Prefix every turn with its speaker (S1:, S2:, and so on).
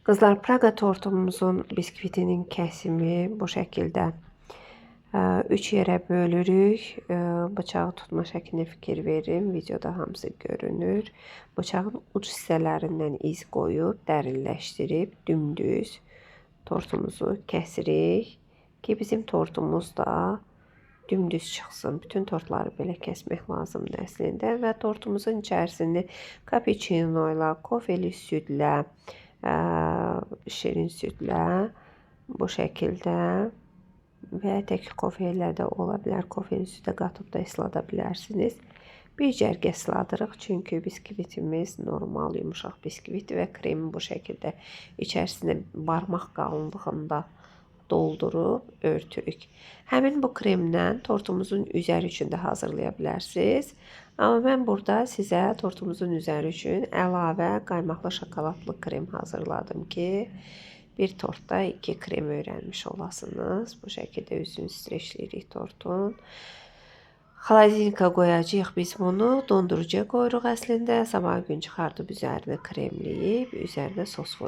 S1: Qızlar, Praqa tortumuzun biskvitinin kəsimi bu şəkildə 3 yerə bölürük. Bıçağı tutma şəklinə fikir verin. Videoda hamısı görünür. Bıçağın uc hissələrindən iz qoyub, dərinləşdirib dümdüz tortumuzu kəsirik ki, bizim tortumuz da dümdüz çıxsın. Bütün tortları belə kəsmək lazımdır əslində və tortumuzun içərisini cappuccino ilə, kofeli südlə, şirin südlə bu şəkildə və tək kofe ilə də ola bilər. Kofeni südə qatıb da islada bilərsiniz. Bir cərgə isladırıq, çünki biskvitimiz normal yumuşaq biskvit və kremi bu şəkildə içərisinə barmaq qalınlığında doldurub örtürük. Həmin bu kremdən tortumuzun üzəri üçün də hazırlaya bilərsiniz. Amma mən burada sizə tortumuzun üzəri üçün əlavə qaymaqlı şokoladlı krem hazırladım ki, bir tortda 2 krem öyrənmiş olasınız. Bu şəkildə üzünü streçləyirik tortun. Xalazinka qoyacağıq biz bunu. Dondurucuya qoyuruq əslində. Sabah gün çıxardıb üzərinə kremləyib, üzərinə sos vururuq.